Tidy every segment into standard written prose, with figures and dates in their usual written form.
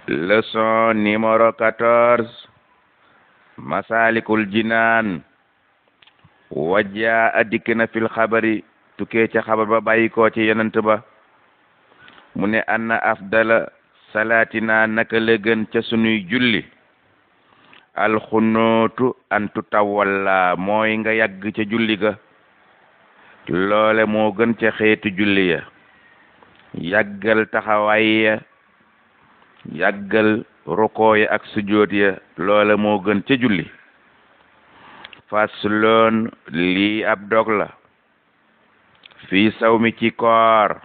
Leçon numéro 14 Masalikul Jinaan. wajja dikk na fil xabari tukkee ca xabar ba bàyyi ko ci yonent ba mu ne anna afdala salaatina naka la gën ca sunuy julli alxunootu antu tawalla mooy nga yàgg ca julli ga loole moo gën ca xeetu julli ya yàggal taxawaay ya yàggal rukoo ya ak sujoot ya loole moo gën ca julli fasloon lii ab dog la fii sawmi ci koor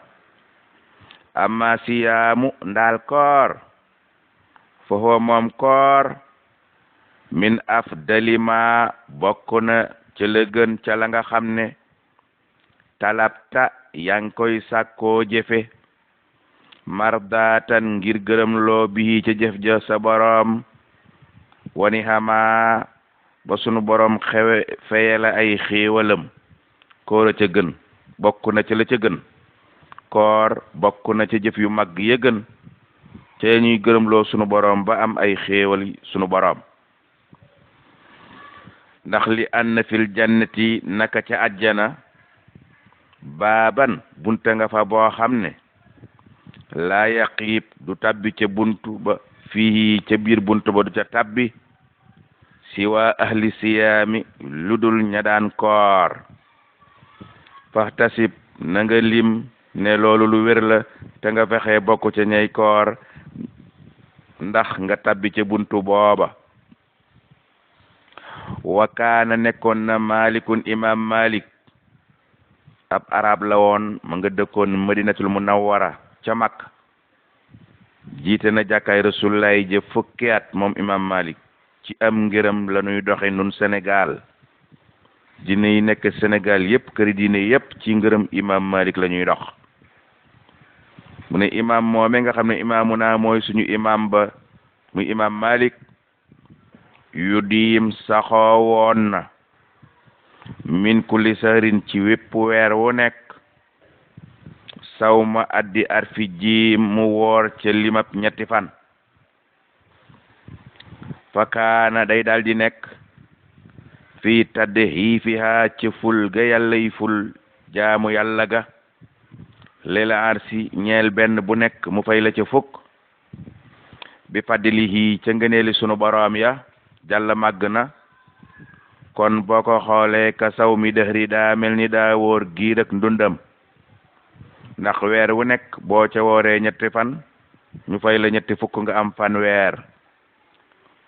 amma siyaamu ndaal koor foofu moom koor min afdali ma bokk na ca la gën ca la nga xam ne talabta yaa ngi koy sàkkoo jëfe mardatan ngir gërëm loo bii ca jëf ja sa boroom wani xama ba sunu boroom feye la ay xéewalam koor a ca gën bokk na ca la ca gën koor bokk na ca jëf yu mag ya gën ca ñuy gërëm loo sunu boroom ba am ay xéewal sunu boroom ndax li anna fil jannati naka ca àjjana baaban bunta nga fa boo xam ne laa yaqiib du tabbi ca buntu ba fii ca biir buntu ba du ca tabbi siwa ahli siyaami ludul ña daan koor faxtasib na nga lim ne loolu lu wér la te nga fexe bokk ca ñay koor ndax nga tabbi ca buntu booba wa kaana nekkoon na malikun imam malik ab arab la woon ma nga dëkkoon madinatul munawwara ca Makka jiite na jàkkaay rasulullahi je fukki at moom imam malik ci am ngërëm la ñuy doxe nun Sénégal diine yi nekk Sénégal yépp këri diine yépp ci ngërëm imam malik la ñuy dox mu ne imam moome nga xam ne imaamu naa mooy suñu imam ba muy imam malik yu diim saxoo woon na min kulli sahrin ci wépp weer wu nekk sawma addi arfi ji mu woor ca limab ñetti fan fakaana day daal di nekk fii tadde xiifiha ca ful ga yàlla yi ful jaamu yàlla ga lela arsi ñeel benn bu nekk mu fay la ca fukk bi fadlihi ca ngëneeli sunu boroom ya jàlla màgg na kon boo ko xoolee ka saw mi dëxri daa mel ni daa wóor giir ak ndundam ndax weer wu nekk boo ca wooree ñetti fan ñu fay la ñetti fukk nga am fan weer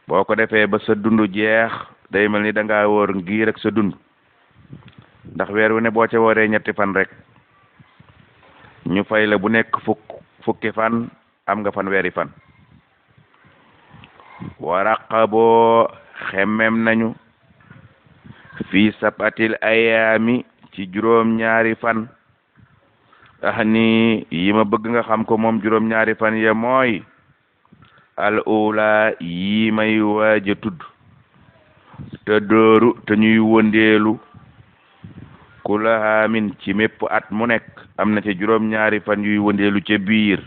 boo ko defee ba sa dund jeex day mel ni da ngaa wóor giir ak sa dund ndax weer wu ne boo ca wooree ñetti fan rek ñu fay la bu nekk fukki fan am nga fan weeri fan waraqaboo xemmem nañu fii sabatil ayaami ci juróom ñaari fan ni yi ma bëgg nga xam ko moom juróom ñaari fan ya mooy al ula yi may waaja tudd te dooru te ñuy wëndeelu kula haamin ci mépp at mu nekk am na ci juróom ñaari fan yuy wëndeelu ca biir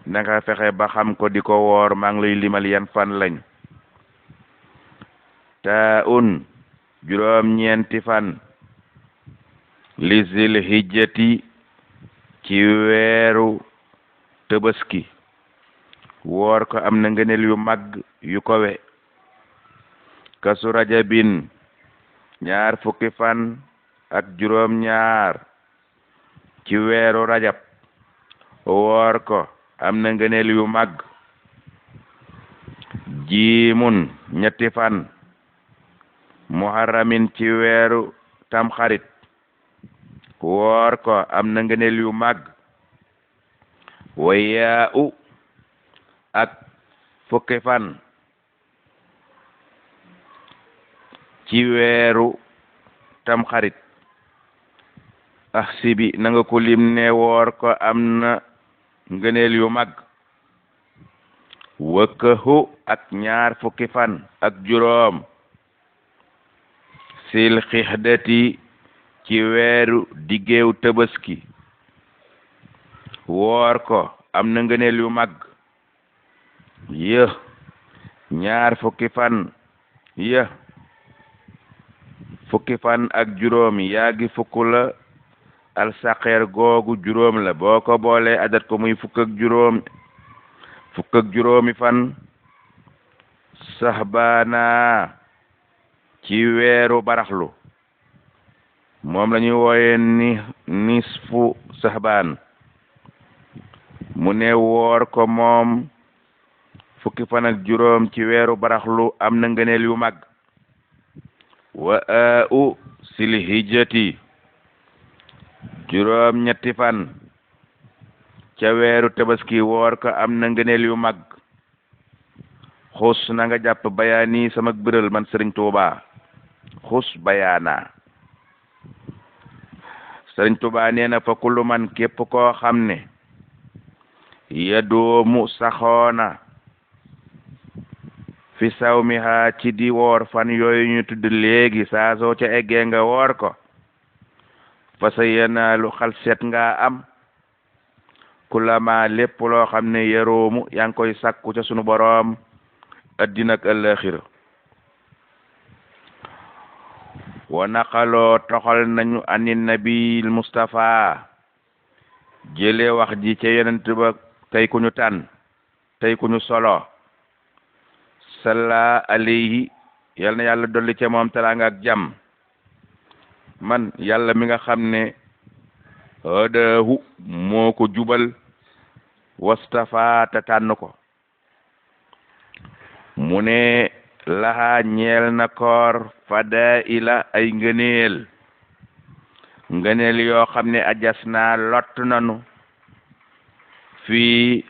nanga fexe ba xam ko di ko woor maa ngi lay limal yan fan lañ taa juróom ñeenti fan li zil hijjati ci weeru tëbaski woor ko am na ngëneel yu mag yu kowe kasu rajabin ñaar fukki fan ak juróom ñaar ci weeru rajab woor ko am na ngëneel yu mag jiimun ñetti fan muharramin ci weeru tamxarit woor ko am na ngëneel yu mag wayaa ak fukki fan ci weeru tamxarit sibi na nga ko lim ne woor ko am na ngëneel yu mag wëkkahu ak ñaar fukki fan ak juróom sil xixdati ci weeru diggeew tëbaski woor ko am na ngëneel yu mag yë ñaar fukki fan yë fukki fan ak juróom yaagi fukk la alsaqeer googu juróom la boo ko boolee adat ko muy fukk ak juróomi fan saxbaana ci weeru baraxlu moom la ñuy wooye nisfu saxbaan mu ne woor ko moom fukki fan ak juróom ci weeru baraxlu am na ngëneel yu mag wa u sil hijjati juróom ñetti fan ca weeru tabaski woor ko am na ngëneel yu mag xus na nga jàpp bayaani sama biral man Sëriñ Tuuba xus bayaana Sëriñ Tuuba nee na fa kullu man képp koo xam ne yadoomu saxoona fi sawmiha ci di woor fan yooyu ñu tudd léegi saa soo ca eggee nga woor ko fa sa yenaalu xal seet nga am kulama lépp loo xam ne yaroomu yaa ngi koy sakku ca sunu boroom addina ak ëllëxira wa naqaloo toxal nañu ani nabil Mustafa jëlee wax ji ca yonent ba tey ku ñu tànn tey ku ñu solo salla alayhi yal na yàlla dolli ca moom teraanga ak jàmm man yàlla mi nga xam ne hadahu moo ko jubal wastafa ta tànn ko mu ne laha ñeel na koor fadaila ay ngëneel yoo xam ne ajas naa lott nanu fii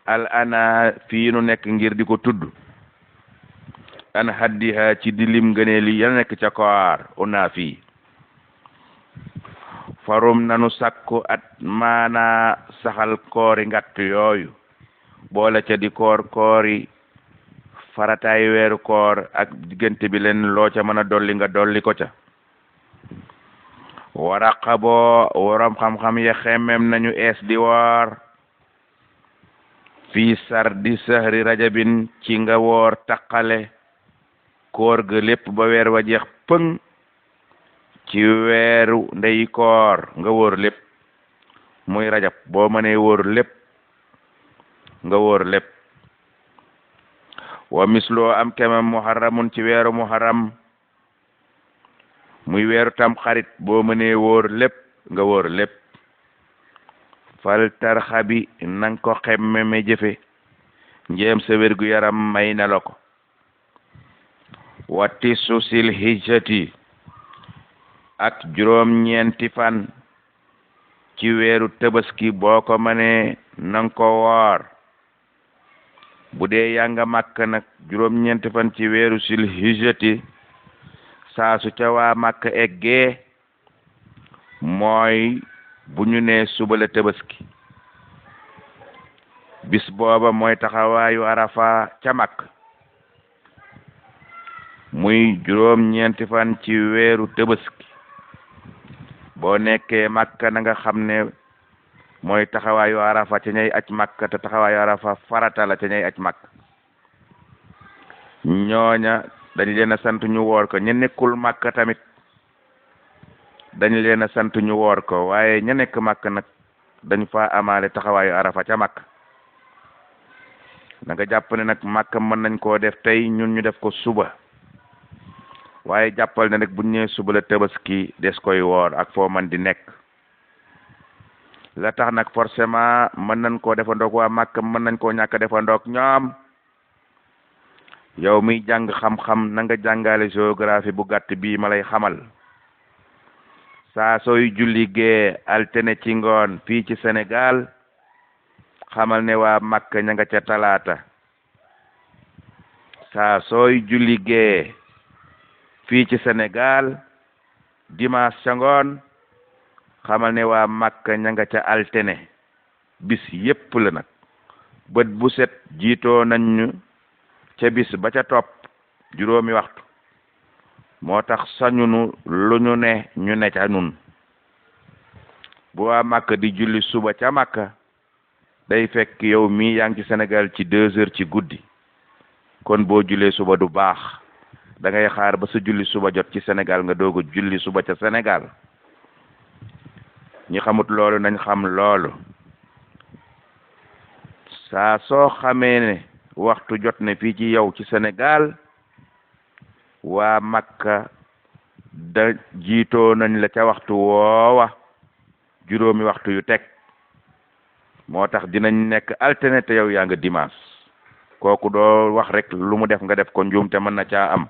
al ana fii nu nekk ngir di ko tudd an haddiha ci dilim ngëneel yi yal nekk ca koor una fii farum nanu sakku at maana saxal koori ngatt yooyu boole ca di koori farataay weeru koor ak diggante bi leen loo ca mën a dolli nga dolli ko ca waraqaboo waroom xam-xam ya xemmem nañu ees di woor fii sardi sahri rajabin ci nga woor taqale koor ga lépp ba weer wa jeex pëng ci weeru ndey koor nga wóor lépp muy rajab boo mënee wóor lépp nga wóor lépp wa misloo am kemam muharramun ci weeru muharram muy weeru tam xarit boo mënee wóor lépp nga wóor lépp fal tarxabi nang ko xemmeme jëfe njéem sa wérgu yaram may na la ko wati susil hijjati ak juróom ñeenti fan ci weeru tabaski boo ko mënee nang ko woor bu dee yaa nga Makka nag juróom ñeenti fan ci weeru sil hijjati saa su ca waa Makka eggee mooy bu ñu nee suba la tabaski bis booba mooy taxawaayu arafa ca Makka muy juróom ñeenti fan ci weeru tabaski boo nekkee Makka na nga xam ne mooy taxawaayu arafa ca ñay aj Makka te taxawaayu arafa farata la ca ñay aj Makka ñooña dañu leen a sant ñu woor ko ña nekkul Makka tamit dañu leen a sant ñu woor ko waaye ña nekk Makka nag dañu fa amaale taxawaayu arafa ca Makka na nga jàpp ne nag Makka mën nañ koo def tey ñun ñu def ko suba waaye jàppal ne rek bu ñu ñëwee suba la tabaski des koy woor ak foo man di nekk la tax nag forcément mën nañ koo defandoog waa Makka mën nañ koo ñàkk defandoog ñoom yow miy jàng xam-xam na nga jàngale géographie bu gàtt bii ma lay xamal saa sooy julli gee altine ci ngoon fii ci Sénégal xamal ne waa Makka ña nga ca talaata saa sooy julli gee fii ci Sénégal dimanche ca ngoon xamal ne waa Makka ña nga ca altine bis yépp la nag bët bu set jiitoo nañ ñu ca bis ba ca topp juróomi waxtu moo tax sañunu lu ñu ne ñu ne ca nun bu waa Makka di julli suba ca Makka day fekk yow mii yaa ngi ci Sénégal ci 2 heures ci guddi kon boo jullee suba du baax da ngay xaar ba sa julli suba jot ci Sénégal nga doog a julli suba ca Sénégal ñi xamut loolu nañ xam loolu saa soo xamee ne waxtu jot ne fii ci yow ci Sénégal waa Makka da jiitoo nañ la ca waxtu woowa juróomi waxtu yu teg moo tax dinañ nekk alterné te yow yaa nga dimanche kooku doo wax rek lu mu def nga def ko njuum te mën na caa am